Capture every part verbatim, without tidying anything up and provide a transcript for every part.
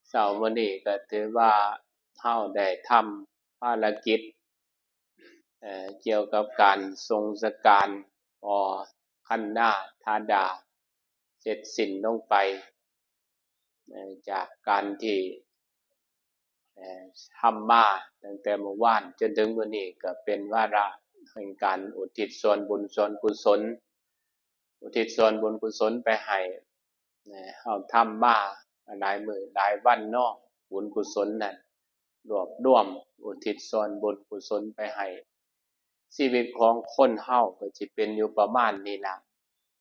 เช้ามื้อนี้ก็ถือว่าเฮาได้ทำภารกิจ เอ่อ เกี่ยวกับการส่งสการ ป.คันนาธาดา เสร็จสิ้นลงไป เอ่อ จากการที่ เอ่อ ทำมาตั้งแต่เมื่อวานจนถึงมื้อนี้ ก็เป็นวาระแห่งการอุทิศส่วนบุญส่วนกุศล อุทิศส่วนบุญกุศลไปให้ นะ เฮาทำมาหลายมื้อหลายวันเนาะ บุญกุศลนั่น รวบรวมอุทิศส่วนบุญกุศลไปให้ ชีวิตของคนเฮาก็สิเป็นอยู่ประมาณนี้ล่ะ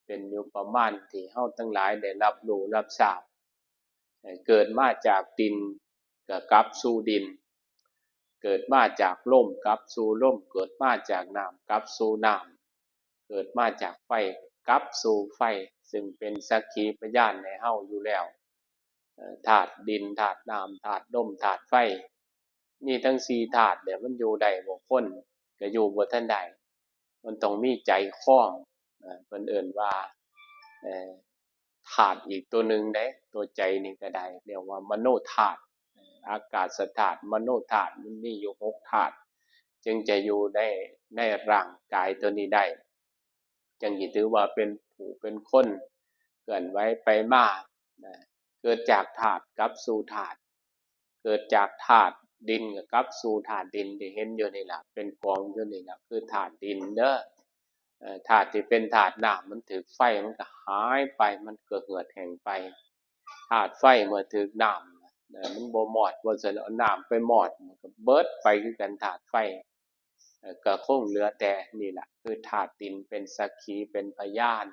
เป็นอยู่ประมาณที่เฮาทั้งหลายได้รับรู้รับทราบ เอ่อ เกิดมาจากดินก็กลับสู่ดิน เกิดมาจากลมกลับสู่ลม เกิดมาจากน้ำกลับสู่น้ำ เกิดมาจากไฟกลับสู่ไฟ ซึ่งเป็นสักขีพยานให้เฮาอยู่แล้ว เอ่อ ธาตุดิน ธาตุน้ำ ธาตุลม ธาตุไฟ มีทั้งสี่ธาตุเนี่ย มันอยู่ได้บ่ คนก็อยู่บ่ทันได้ มันต้องมีใจครอง เอ่อ เพิ่นเอิ้นว่า เอ่อ ธาตุอีกตัวหนึ่งเด้ ตัวใจนี่ก็ได้ เรียกว่ามโนธาตุ เอ่อ อากาศธาตุ มโนธาตุ มันมีอยู่หกธาตุ จึงจะอยู่ใน ในร่างกายตัวนี้ได้ จั่งสิถือว่าเป็นผู้เป็นคน เคลื่อนไหวไปมา นะ เกิดจากธาตุกลับสู่ธาตุ เกิดจากธาตุดินก็กลับสู่ธาตุดินที่เห็นอยู่นี่ล่ะ เป็นกองอยู่นี่ล่ะ คือธาตุดินเด้อ เอ่อ ธาตุที่เป็นธาตุน้ำมันถืกไฟมันก็หายไป มันก็เหือดแห้งไป ธาตุไฟเมื่อถืกน้ำนะ มันบ่มอด ว่าซั่น เอาน้ำไปมอด มันก็เบิดไปคือกัน ธาตุไฟ เอ่อ ก็คงเหลือแต่นี่ล่ะ คือธาตุดินเป็นสักขีเป็นพยาน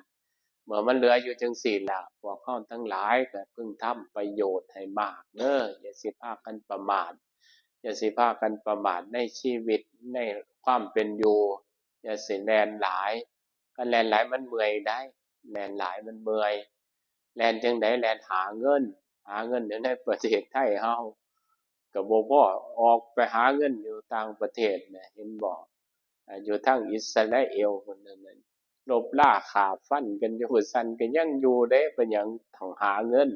เมื่อมันเหลืออยู่จั่งซี้ล่ะ พวกเฮาทั้งหลายก็พึงทำประโยชน์ให้มากเด้อ อย่าสิพากันประมาท อย่าสิพากันประมาทในชีวิต ในความเป็นอยู่ อย่าสิแล่นหลาย คันแล่นหลายมันเมื่อยได้ แล่นหลายมันเมื่อย แล่นจั่งใด แล่นหาเงิน หาเงินอยู่ในประเทศไทยเฮา ก็บ่พอ ออกไปหาเงินอยู่ต่างประเทศนะ เห็นบ่ อ่า อยู่ทางอิสราเอลพุ้นนั่นน่ะ ลบลาฆ่าฟันกันอยู่ ซั่นก็ยังอยู่เด้ เป็นหยังต้องหาเงิน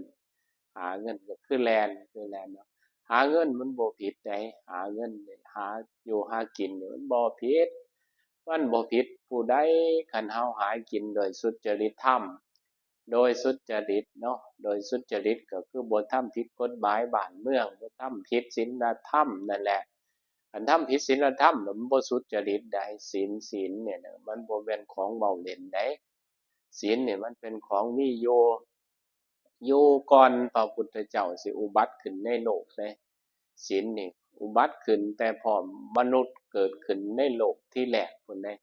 หาเงินก็คือแล่น คือแล่นเนาะ หาเงินมันบ่ผิดใด หาเงินนี่ หาอยู่หากินนี่มันบ่ผิด มันบ่ผิดผู้ใด คันเฮาหากินโดยสุจริตธรรม โดยสุจริตเนาะ โดยสุจริตก็คือบ่ทำผิดกฎหมายบ้านเมือง บ่ทำผิดศีลธรรมนั่นแหละ คันทำผิดศีลธรรมน่ะมันบ่สุจริตใด ศีล ศีลเนี่ยนะ มันบ่แม่นของเว้าเล่นใด ศีลเนี่ยมันเป็นของมีอยู่ อยู่ก่อนพระพุทธเจ้าสิอุบัติขึ้นในโลกเด้ ศีลนี่อุบัติขึ้นแต่พร้อมมนุษย์เกิดขึ้นในโลกที่แรกพุ้นเด้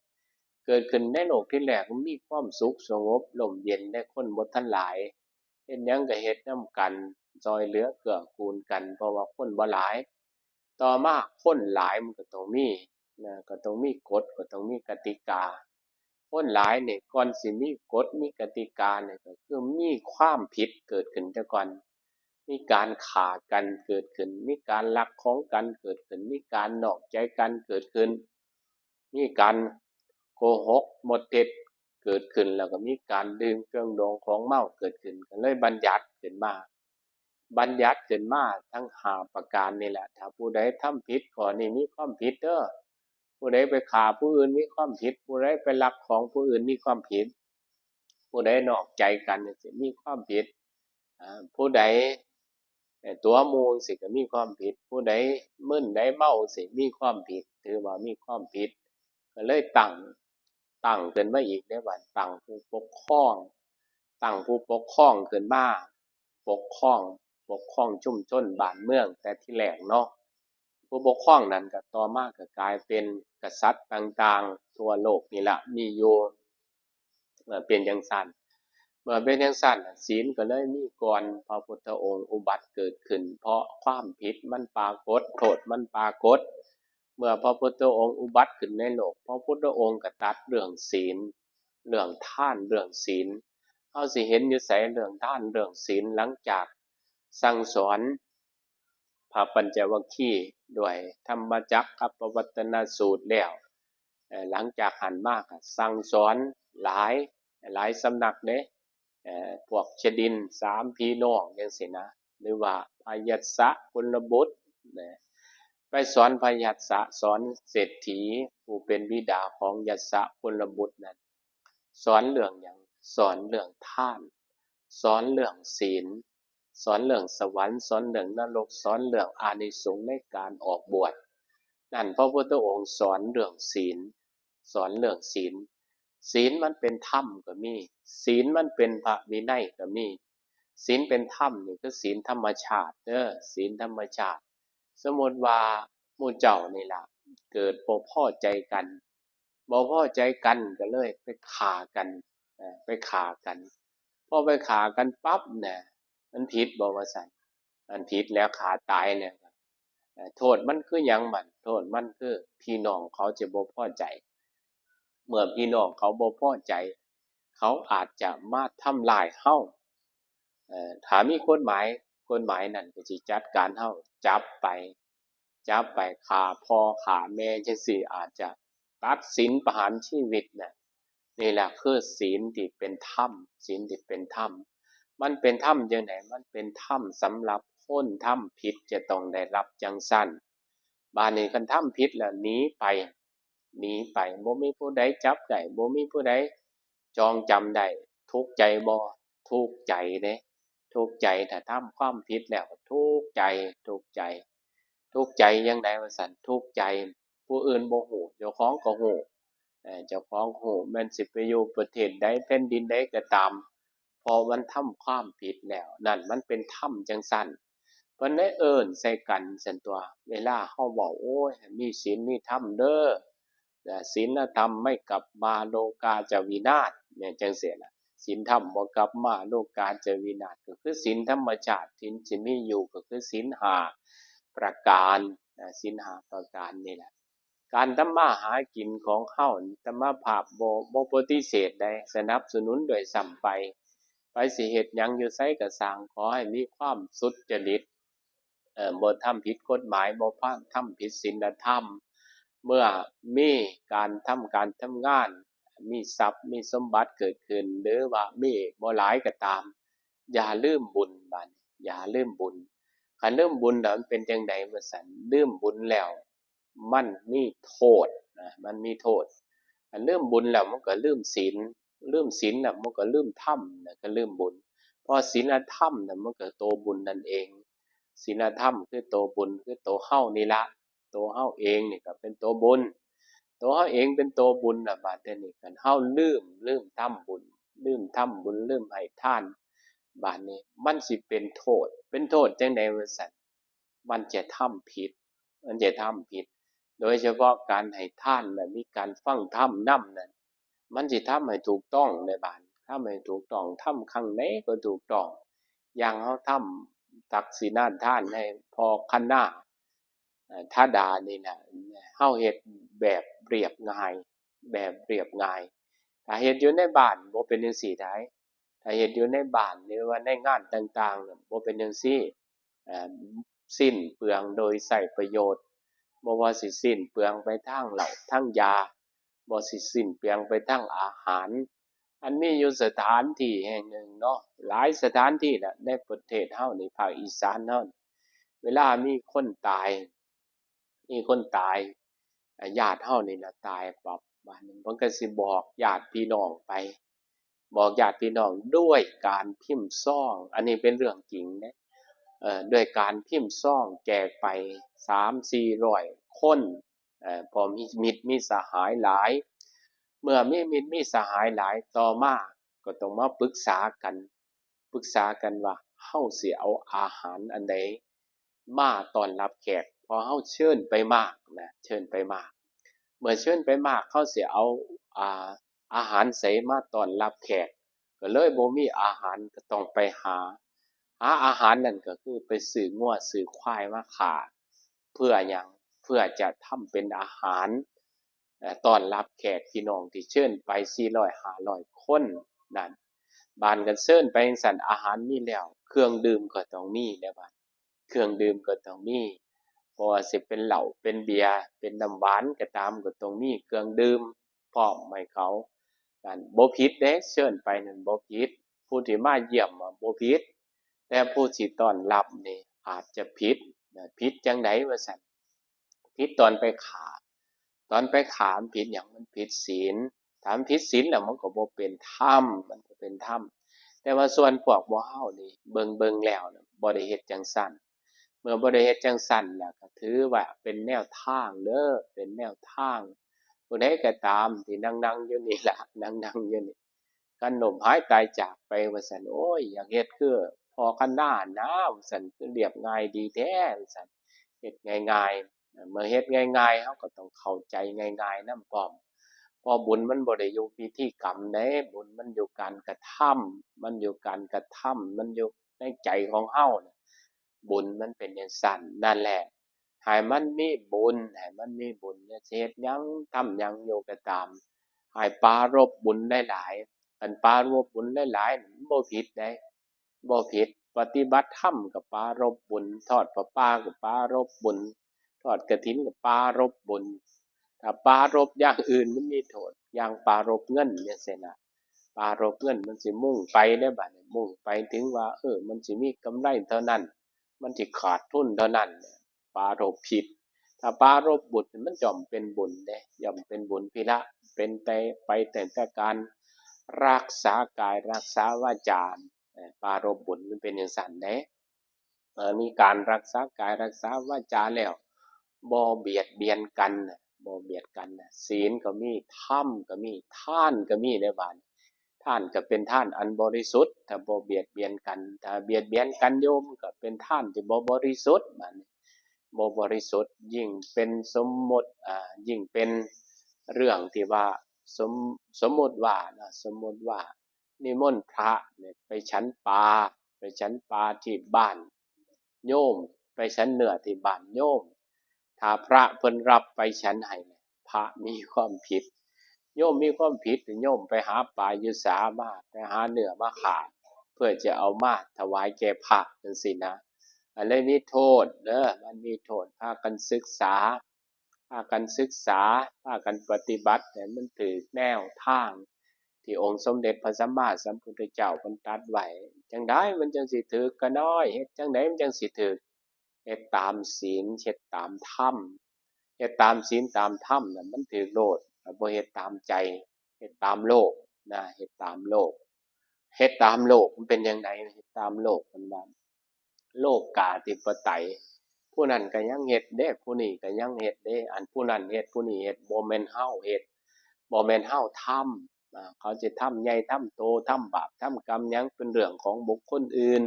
เกิดขึ้นในโลกที่แรกมีความสุขสงบร่มเย็นเด้ คนบ่ทันหลาย เฮ็ดหยังก็เฮ็ดนำกัน ซ่อยเหลือเกื้อกูลกัน เพราะว่าคนบ่หลาย ต่อมาคนหลายมันก็ต้องมี นะ ก็ต้องมีกฎ ก็ต้องมีกติกา คนหลายนี่ก่อนสิมีกฎมีกติกานี่ก็คือมีความผิดเกิดขึ้นแต่ก่อน มีการฆ่ากันเกิดขึ้น มีการลักของกันเกิดขึ้น มีการนอกใจกันเกิดขึ้น มีการโกหกมดเท็จเกิดขึ้น แล้วก็มีการดื่มเครื่องดองของเมาเกิดขึ้น ก็เลยบัญญัติขึ้นมา บัญญัติขึ้นมาทั้งห้าประการนี่แหละ ถ้าผู้ใดทำผิดข้อนี้มีความผิดเด้อ ผู้ใดไปฆ่าผู้อื่นมีความผิด ผู้ใดไปลักของผู้อื่นมีความผิด ผู้ใดนอกใจกันนี่สิมีความผิด อ่า ผู้ใด เอ่อ ตั๋วหมู่สิก็มีความผิด ผู้ใดมึนใดเมาสิมีความผิด ถือว่ามีความผิด ก็เลยตั้ง ตั้งขึ้นมาอีกเด้บัด ตั้งผู้ปกครอง ตั้งผู้ปกครองขึ้นมา ปกครอง ปกครองชุมชนบ้านเมืองแต่ทีแรกเนาะ ผู้ปกครองนั้นก็ต่อมาก็กลายเป็นกษัตริย์ต่างๆ ทั่วโลกนี่ละมีอยู่ เมื่อเป็นจั่งซั้น เมื่อเป็นจั่งซั้นน่ะ ศีลก็เลยมีก่อนพระพุทธองค์อุบัติเกิดขึ้น เพราะความผิดมันปรากฏ โทษมันปรากฏ เมื่อพระพุทธองค์อุบัติขึ้นในโลก พระพุทธองค์ก็ตรัสเรื่องศีล เรื่องทาน เรื่องศีล เฮาสิเห็นอยู่ไสเรื่องทาน เรื่องศีล หลังจากสั่งสอน พระปัญจวัคคีย์ด้วยธรรมจักรกัปปวัตตนสูตรแล้ว เอ่อ หลังจากหั้นมาก็สั่งสอนหลาย หลายสำนักเด้ เอ่อ พวกชดินสามพี่น้องจั่งซี้นะ หรือว่าพยัสสะกุลบุตรนะ ไปสอนพยัสสะ สอนเศรษฐีผู้เป็นบิดาของยัสสะกุลบุตรนั้น สอนเรื่องหยัง สอนเรื่องทาน สอนเรื่องศีล สอนเรื่องสวรรค์ สอนเรื่องนรก สอนเรื่องอานิสงส์ในการออกบวช นั่นพระพุทธองค์สอนเรื่องศีล สอนเรื่องศีล ศีลมันเป็นธรรมก็มี ศีลมันเป็นพระวินัยก็มี ศีลเป็นธรรมนี่คือศีลธรรมชาติเด้อ ศีลธรรมชาติ สมมติว่าหมู่เจ้านี่ล่ะ เกิดบ่พอใจกัน บ่พอใจกันก็เลยไปฆ่ากัน เอ่อ ไปฆ่ากัน พอไปฆ่ากันปั๊บเนี่ย มันผิดบ่ว่าซั่น มันผิดแล้ว ฆ่าตายเนี่ย เอ่อ โทษมันคือหยังบัด โทษมันคือพี่น้องเขาจะบ่พอใจ เมื่อพี่น้องเขาบ่พอใจ เขาอาจจะมาทำร้ายเฮา เอ่อ ถ้ามีกฎหมาย กฎหมายนั่นก็สิจัดการเฮา จับไป จับไปฆ่าพ่อฆ่าแม่จั่งซี้ อาจจะตัดสินประหารชีวิตน่ะ นี่แหละคือศีลที่เป็นธรรม ศีลที่เป็นธรรม มันเป็นธรรมจั่งใด มันเป็นธรรมสำหรับคนทำผิดจะต้องได้รับจั่งซั้น บาดนี้คันทำผิดแล้วหนีไป หนีไป บ่มีผู้ใดจับได้ บ่มีผู้ใดจองจำได้ ทุกข์ใจบ่ ทุกข์ใจเด้ ทุกข์ใจ ถ้าทำความผิดแล้วทุกข์ใจ ทุกข์ใจ ทุกข์ใจจั่งใดว่าซั่น ทุกข์ใจ ผู้อื่นบ่ฮู้ เจ้าของก็ฮู้ เอ่อ เจ้าของฮู้ แม่นสิไปอยู่ประเทศใด แผ่นดินใดก็ตาม เพราะมันทำความผิดแล้ว นั่นมันเป็นธรรมจั่งซั้น เพิ่นได้เอิ้นใส่กันซั้นตั่ว เวลาเฮาเว้า โอ้ย ให้มีศีลมีธรรมเด้อ ศีลธรรมไม่กลับมา โลกาจะวินาศ เนี่ย จั่งซี้ล่ะ ศีลธรรมบ่กลับมา โลกาจะวินาศ ก็คือศีลธรรมชาติ ศีลสิมีอยู่ก็คือศีลห้าประการ นะ ศีลห้าประการนี่แหละ การทำมาหากินของเฮา อาตมาภาพบ่ บ่ปฏิเสธได้ สนับสนุนด้วยซ้ำไป ไปสิเฮ็ดหยังอยู่ไสก็ซ่าง ขอให้มีความสุจริต เอ่อ บ่ทำผิดกฎหมาย บ่ทำผิดศีลธรรม เมื่อมีการทำการทำงาน มีทรัพย์มีสมบัติเกิดขึ้น หรือว่ามีบ่หลายก็ตาม อย่าลืมบุญ บาดนี้ อย่าลืมบุญ คันลืมบุญแล้วมันเป็นจั่งใดว่าซั่น ลืมบุญแล้ว มันมีโทษนะ มันมีโทษ คันลืมบุญแล้วมันก็ลืมศีล ลืมศีลแล้วมันก็ลืมธรรมนะ ก็ลืมบุญ เพราะศีลธรรมน่ะมันก็ตัวบุญนั่นเอง ศีลธรรมคือตัวบุญ คือตัวเฮานี่ละ ตัวเฮาเองนี่ก็เป็นตัวบุญ ตัวเฮาเองเป็นตัวบุญน่ะ บาดนี้คันเฮาลืม ลืมทำบุญ ลืมทำบุญ ลืมให้ทาน บาดนี้มันสิเป็นโทษ เป็นโทษจั่งใดว่าซั่น มันจะทำผิด มันจะทำผิด โดยเฉพาะการให้ทานและมีการฟังธรรมนำนั่น มันสิทำให้ถูกต้องเด้บาด ทำให้ถูกต้อง ทำครั้งใดก็ถูกต้อง อย่างเฮาทำตักศีลทานให้พ่อคณา เอ่อ ธดานี่นะ เฮาเฮ็ดแบบเรียบง่าย แบบเรียบง่าย ถ้าเฮ็ดอยู่ในบ้านบ่เป็นจั่งซี้ได๋ ถ้าเฮ็ดอยู่ในบ้านหรือว่าในงานต่างๆ น่ะ บ่เป็นจั่งซี้ เอ่อ สิ้นเปลืองโดยใช้ประโยชน์ บ่ว่าสิสิ้นเปลืองไปทางเหล้า ทางยา บ่สิสิ้นเปลืองไปทางอาหาร อันมีอยู่สถานที่แห่งหนึ่งเนาะ หลายสถานที่แหละในประเทศเฮานี่ ภาคอีสานเฮานี่ เวลามีคนตาย มีคนตาย อ่า ญาติเฮานี่ล่ะตายปั๊บ บาดนี้เพิ่นก็สิบอกญาติพี่น้องไป บอกญาติพี่น้องด้วยการพิมพ์ซอง อันนี้เป็นเรื่องจริงเด้ เอ่อ ด้วยการพิมพ์ซองแจกไปสามสี่ร้อยคน เอ่อ พอมีมิตรมีสหายหลาย เมื่อมีมิตรมีสหายหลาย ต่อมาก็ต้องมาปรึกษากัน ปรึกษากันว่าเฮาสิเอาอาหารอันใดมาต้อนรับแขก เพราะเฮาเชิญไปมากนะ เชิญไปมาก เมื่อเชิญไปมาก เฮาสิเอา อ่า อาหารไสมาต้อนรับแขก ก็เลยบ่มีอาหาร ก็ต้องไปหา หาอาหารนั่นก็คือไปซื้องัวซื้อควายมาฆ่า เพื่อหยัง เพื่อจะทำเป็นอาหาร เอ่อ ต้อนรับแขกพี่น้องที่เชิญไปสี่ร้อยห้าร้อยคนนั่น บาดคันเชิญไปจั่งซั้น อาหารมีแล้ว เครื่องดื่มก็ต้องมีเด้บาด เครื่องดื่มก็ต้องมี บ่ว่าสิเป็นเหล้า เป็นเบียร์ เป็นน้ำหวานก็ตาม ก็ต้องมีเครื่องดื่มพร้อมให้เขา นั่นบ่ผิดเด้ เชิญไปนั่นบ่ผิด ผู้ที่มาเยี่ยมอะบ่ผิด แต่ผู้สิต้อนรับนี่อาจจะผิดนะ ผิดจั่งใดว่าซั่น ผิดตอนไปฆ่า ตอนไปฆ่ามันผิดหยัง มันผิดศีล ถ้ามันผิดศีลแล้วมันก็บ่เป็นธรรม มันบ่เป็นธรรม แต่ว่าส่วนพวกหมู่เฮานี่เบิ่งๆแล้วนะ บ่ได้เฮ็ดจั่งซั้น เมื่อบ่ได้เฮ็ดจั่งซั้นแล้วก็ถือว่าเป็นแนวทางเด้อ เป็นแนวทาง ผู้ใดก็ตามที่นั่งๆอยู่นี่ล่ะ นั่งๆอยู่นี่ คันล้มหายตายจากไปว่าซั่น โอ้ย อยากเฮ็ดคือพ่อคันนานะว่าซั่น คือเรียบง่ายดีแท้ว่าซั่น เฮ็ดง่ายๆ เมื่อเฮ็ดง่ายๆ เฮาก็ต้องเข้าใจง่ายๆ นำพร้อม เพราะบุญมันบ่ได้อยู่พิธีกรรมเด้ บุญมันอยู่การกระทำ มันอยู่การกระทำ มันอยู่ในใจของเฮาน่ะ บุญมันเป็นจั่งซั้น นั่นแหละ ให้มันมีบุญ ให้มันมีบุญ จะเฮ็ดหยัง ทำหยังอยู่ก็ตาม ให้ปรารภบุญหลายๆ คันปรารภบุญหลายๆ มันบ่ผิดเด้ บ่ผิด ปฏิบัติธรรมก็ปรารภบุญ ทอดผ้าป่าก็ปรารภบุญ ทอดกฐินก็ปรารภบุญ ถ้าปรารภอย่างอื่นมันมีโทษ อย่างปรารภเงินจั่งซี้นะ ปรารภเงินมันสิมุ่งไปเด้บัดนี้ มุ่งไปถึงว่า เออ มันสิมีกำไรเท่านั้น มันสิขาดทุนเท่านั้น ปรารภผิด ถ้าปรารภบุญมันย่อมเป็นบุญเด้ ย่อมเป็นบุญพีละ เป็นแต่ ไปแต่ แต่การรักษากายรักษาวาจา เอ่อ ปรารภบุญมันเป็นจั่งซั้นเด้ เอ่อ มีการรักษากายรักษาวาจาแล้ว บ่เบียดเบียนกันน่ะ บ่เบียดกันน่ะ ศีลก็มี ธรรมก็มี ทานก็มีเด้บัดนี้ ทานก็เป็นทานอันบริสุทธิ์ ถ้าบ่เบียดเบียนกัน ถ้าเบียดเบียนกันอยู่ มันก็เป็นทานที่บ่บริสุทธิ์ บัดนี้ บ่บริสุทธิ์ ยิ่งเป็นสมมุติ อ่า ยิ่งเป็นเรื่องที่ว่า สม สมมุติว่านะ สมมุติว่า นิมนต์พระเนี่ยไปฉันปลา ไปฉันปลาที่บ้านโยม ไปฉันเนื้อที่บ้านโยม ถ้าพระเพิ่นรับไปฉันให้เนี่ย พระมีความผิด โยมมีความผิด โยมไปหาปลาอยู่สามา ไปหาเนื้อมาฆ่า เพื่อจะเอามาถวายแก่พระจั่งซี้นะ อันนี้มีโทษเด้อ มันมีโทษ พากันศึกษา พากันศึกษา พากันปฏิบัติให้มันถืกแนวทาง ที่องค์สมเด็จพระสัมมาสัมพุทธเจ้าเพิ่นตรัสไว้ จั่งใดมันจั่งสิถืก ข้าน้อย เฮ็ดจั่งใดมันจั่งสิถืก เฮ็ดตามศีล เฮ็ดตามธรรม เฮ็ดตามศีลตามธรรมน่ะมันถืกโลด ถ้าบ่เฮ็ดตามใจ เฮ็ดตามโลกนะ เฮ็ดตามโลก เฮ็ดตามโลกมันเป็นจั่งใด เฮ็ดตามโลก เพิ่นว่า โลกาธิปไตย ผู้นั้นก็ยังเฮ็ดเด้ ผู้นี้ก็ยังเฮ็ดเด้ อันผู้นั้นเฮ็ด ผู้นี้เฮ็ด บ่แม่นเฮาเฮ็ด บ่แม่นเฮาทำ อ่า เขาสิทำใหญ่ทำโต ทำบาปทำกรรมหยังเป็นเรื่องของบุคคลอื่น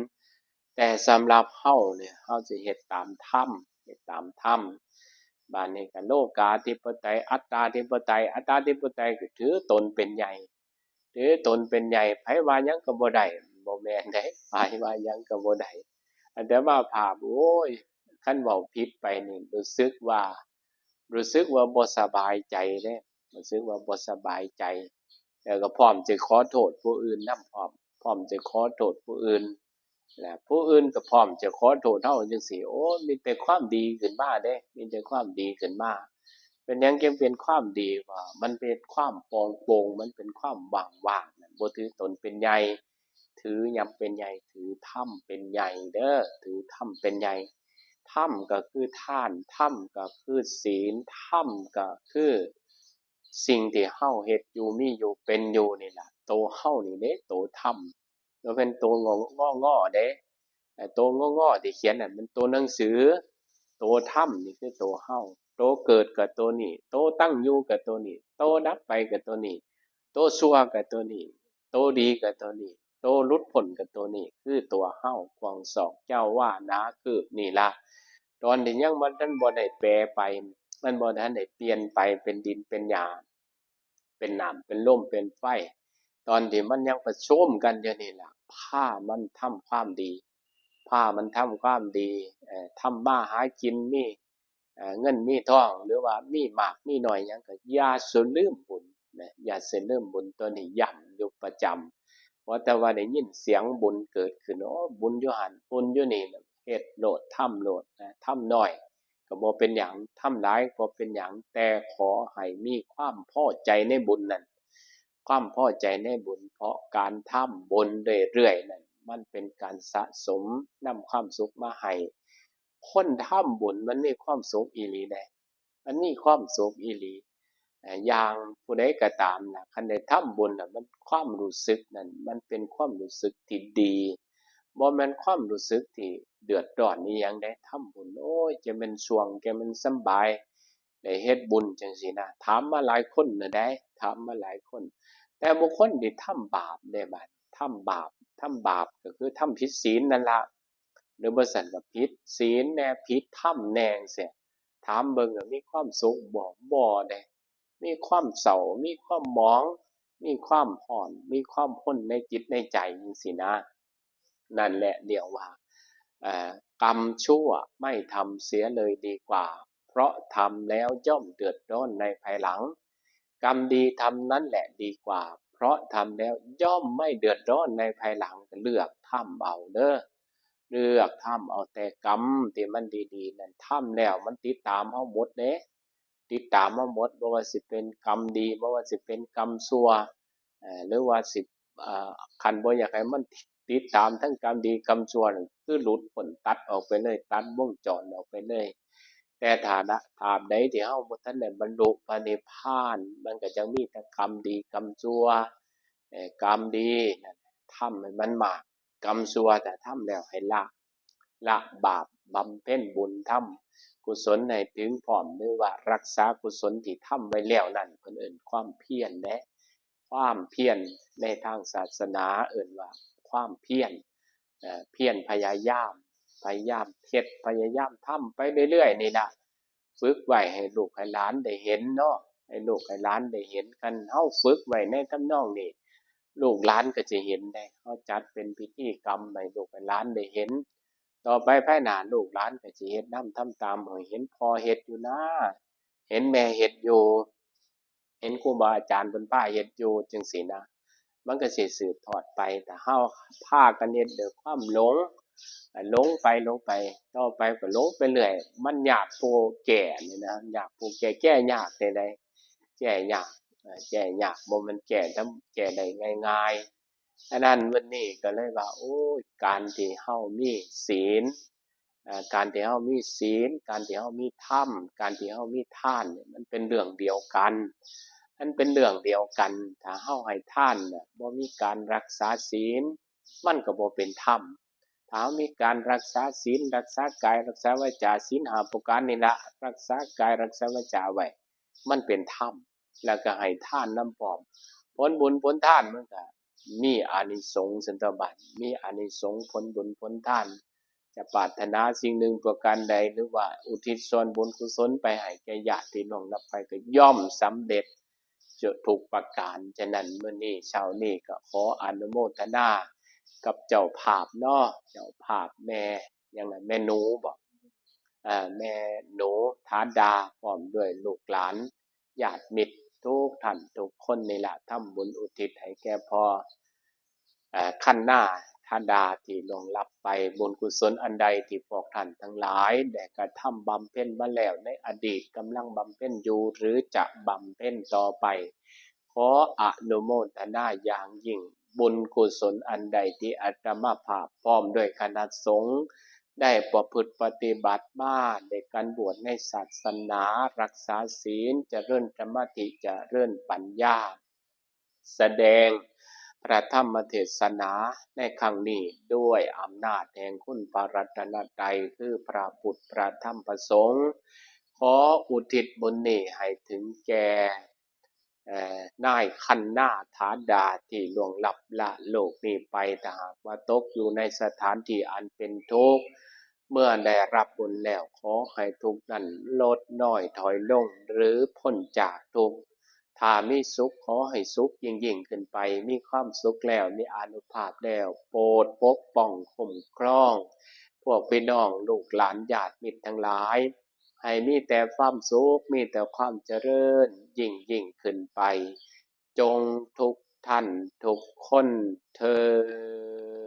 แต่สำหรับเฮาเนี่ย เฮาสิเฮ็ดตามธรรม เฮ็ดตามธรรม บาดนี้ก็โลกาธิปไตย อัตตาธิปไตย อัตตาธิปไตยก็ถือตนเป็นใหญ่ ถือตนเป็นใหญ่ ไผว่าหยังก็บ่ได้ บ่แม่นเด้ ไผว่าหยังก็บ่ได้ อาตมาภาพ โอ้ย คันเว้าผิดไปนี่ รู้สึกว่า รู้สึกว่าบ่สบายใจเด้ รู้สึกว่าบ่สบายใจ แล้วก็พร้อมจะขอโทษผู้อื่นนำพร้อม พร้อมจะขอโทษผู้อื่น และผู้อื่นก็พร้อมจะขอโทษเฮาจั่งซี้ โอ้ มีแต่ความดีขึ้นมาเด้ มีแต่ความดีขึ้นมา เป็นหยังจึงเป็นความดี ว่ามันเป็นความปลอดโปร่ง มันเป็นความว่างๆ บ่ถือตนเป็นใหญ่ ถือหยังเป็นใหญ่ ถือธรรมเป็นใหญ่เด้อ ถือธรรมเป็นใหญ่ ธรรมก็คือทาน ธรรมก็คือศีล ธรรมก็คือสิ่งที่เฮาเฮ็ดอยู่ มีอยู่ เป็นอยู่นี่ล่ะ โตเฮานี่เด้ โตธรรม บ่แม่นโตงอ งอ งอเด้ ไอ้โตงอ งอที่เขียนนั่นมันโตหนังสือ โตธรรมนี่คือโตเฮา โตเกิดก็โตนี้ โตตั้งอยู่ก็โตนี้ โตดับไปก็โตนี้ โตชั่วก็โตนี้ โตดีก็โตนี้ โตหลุดพ้นก็โตนี้ คือตัวเฮา กว้างศอกยาววา หนาคืบนี่ล่ะ ตอนที่ยังบ่ทัน บ่ได้แปรไป มันบ่ทันได้เปลี่ยนไปเป็นดินเป็นหญ้า เป็นน้ำ เป็นลม เป็นไฟ ตอนที่มันยังประชุมกันอยู่นี่ล่ะ พามันทำความดี พามันทำความดี เอ่อ ทำมาหากิน มี เอ่อ เงินมีทอง หรือว่ามีมากมีน้อยหยังก็อย่าสิลืมบุญนะ อย่าสิลืมบุญ ตัวนี้ย้ำอยู่ประจำ ว่าแต่ว่าได้ยินเสียงบุญเกิดขึ้น โอ้ บุญอยู่หั่น บุญอยู่นี่นะ เฮ็ดโลด ทำโลดนะ ทำน้อยก็บ่เป็นหยัง ทำหลายก็บ่เป็นหยัง แต่ขอให้มีความพอใจในบุญนั้น ความพอใจในบุญ เพราะการทำบุญเรื่อยๆ นั้น มันเป็นการสะสมนำความสุขมาให้ คนทำบุญมันมีความสุขอีหลีเด้ มันมีความสุขอีหลี เอ่อ อย่างผู้ใดก็ตามนะ คันได้ทำบุญน่ะ มัน ความรู้สึกนั่น มันเป็นความรู้สึกที่ดี บ่แม่นความรู้สึกที่เดือดร้อนอิหยังเด้ ทำบุญ โอ้ย จะแม่นช่วง จะแม่นสำบาย ได้เฮ็ดบุญจั่งซี้นะ ถามมาหลายคนแล้วเด้ ถามมาหลายคน แต่บางคนนี่ทำบาปเด้ บาดนี้ ทำบาป ทำบาปก็คือทำผิดศีลนั่นล่ะ หรือบ่ซั้นก็ผิดศีลแหน่ ผิดธรรมแหน่จั่งซี้ ถามเบิ่งว่ามีความสุขบ่ บ่เด้ มีความเศร้า มีความหมอง มีความร้อน มีความรนในจิตในใจจั่งซี้นะ นั่นแหละเรียกว่า เอ่อ กรรมชั่วไม่ทำเสียเลยดีกว่า เพราะทำแล้วย่อมเดือดร้อนในภายหลัง กรรมดีทำนั้นแหละดีกว่า เพราะทำแล้วย่อมไม่เดือดร้อนในภายหลัง เลือกทำเอาเด้อ เลือกทำเอาแต่กรรมที่มันดีๆ นั่น ทำแล้วมันติดตามเฮาหมดเด้ ติดตามเฮาหมด บ่ว่าสิเป็นกรรมดี บ่ว่าสิเป็นกรรมชั่ว เอ่อ หรือว่าสิ เอ่อ คันบ่อยากให้มันติดตามทั้งกรรมดีกรรมชั่วนั่น คือหลุดพ้น ตัดออกไปเลย ตัดวงจรออกไปเลย แต่ถ้านะ ตราบใดที่เฮาบ่ทันได้บรรลุพระนิพพาน มันก็จะมีแต่กรรมดีกรรมชั่ว เอ่อ กรรมดีนั่นทำให้มันมาก กรรมชั่วถ้าทำแล้วให้ละ ละบาป บำเพ็ญบุญทำกุศลให้ถึงพร้อม หรือว่ารักษากุศลที่ทำไว้แล้วนั่น เพิ่นเอิ้นความเพียรเด้ ความเพียรในทางศาสนาเอิ้นว่าความเพียร เอ่อ เพียรพยายาม พยายามเฮ็ด พยายามทำไปเรื่อยๆ นี่ล่ะ ฝึกไว้ให้ลูกให้หลานได้เห็นเนาะ ให้ลูกให้หลานได้เห็น คันเฮาฝึกไว้ในทำนองนี้ ลูกหลานก็จะเห็นเด้ เฮาจัดเป็นพิธีกรรมให้ลูกให้หลานได้เห็น ต่อไปภายหน้าลูกหลานก็สิเฮ็ดนำทำตาม โอ้ย เห็นพ่อเฮ็ดอยู่นะ เห็นแม่เฮ็ดอยู่ เห็นครูบาอาจารย์เพิ่นพาเฮ็ดอยู่จั่งซี้นะ มันก็สิสืบทอดไป ถ้าเฮาพากันเฮ็ดด้วยความหลง หลงไป หลงไป ต่อไปก็หลงไปเรื่อย มันยากผู้แก้นี่นะ ยากผู้แก้ แก้ยากแนวใด แก้ยาก เอ่อ แก้ยาก บ่แม่นแก้ธรรม- แก้ได้ง่ายๆ ฉะนั้นวันนี้ก็เลยว่า โอ้ย การที่เฮามีศีล อ่า การที่เฮามีศีล การที่เฮามีธรรม การที่เฮามีทานเนี่ย มันเป็นเรื่องเดียวกัน มันเป็นเรื่องเดียวกัน ถ้าเฮาให้ทานน่ะ บ่มีการรักษาศีล มันก็บ่เป็นธรรม ถ้าเฮามีการรักษาศีล รักษากาย รักษาวาจา ศีลห้าประการนี่ล่ะ รักษากาย รักษาวาจาไว้ มันเป็นธรรม แล้วก็ให้ทานนำพร้อม ผลบุญผลทานมันก็มีอานิสงส์ซั่นตั๊วบาด มีอานิสงส์ผลบุญผลทาน จะปรารถนาสิ่งหนึ่งประการใด หรือว่าอุทิศส่วนบุญกุศลไปให้แก่ญาติที่ล่วงลับไป ก็ย่อมสำเร็จทุกประการ ฉะนั้นมื้อนี้เช้านี้ก็ขออนุโมทนากับเจ้าภาพเนาะ เจ้าภาพแม่ หยังล่ะ แม่หนูบ่ อ่า แม่หนูธาดา พร้อมด้วยลูกหลาน ญาติมิตรทุกท่านทุกคนนี่ล่ะ ทำบุญอุทิศให้แก่พ่อ เอ่อ คันนาธาดาที่ล่วงลับไป บุญกุศลอันใดที่พวกท่านทั้งหลายได้กระทำบำเพ็ญมาแล้วในอดีต กำลังบำเพ็ญอยู่ หรือจะบำเพ็ญต่อไป ขออนุโมทนาอย่างยิ่ง บุญกุศลอันใดที่อาตมาภาพพร้อมด้วยคณะสงฆ์ได้ประพฤติปฏิบัติมา ด้วยการบวชในศาสนา รักษาศีล เจริญสมาธิ เจริญปัญญา แสดงพระธรรมเทศนาในครั้งนี้ ด้วยอำนาจแห่งคุณพระรัตนตรัย คือพระพุทธ พระธรรม พระสงฆ์ ขออุทิศบุญนี้ให้ถึงแก่ เอ่อ นายคันนาธาดาที่ล่วงลับละโลกนี้ไป ถ้าหากว่าตกอยู่ในสถานที่อันเป็นทุกข์ เมื่อได้รับบุญแล้ว ขอให้ทุกข์นั้นลดน้อยถอยลง หรือพ้นจากทุกข์ ถ้ามีสุข ขอให้สุขยิ่งๆ ขึ้นไป มีความสุขแล้ว มีอานุภาพแล้ว โปรดปกป้องคุ้มครอง พวกพี่น้องลูกหลานญาติมิตรทั้งหลาย ให้มีแต่ความสุข มีแต่ความเจริญ ยิ่งๆ ขึ้นไป จงทุกท่านทุกคนเทอญ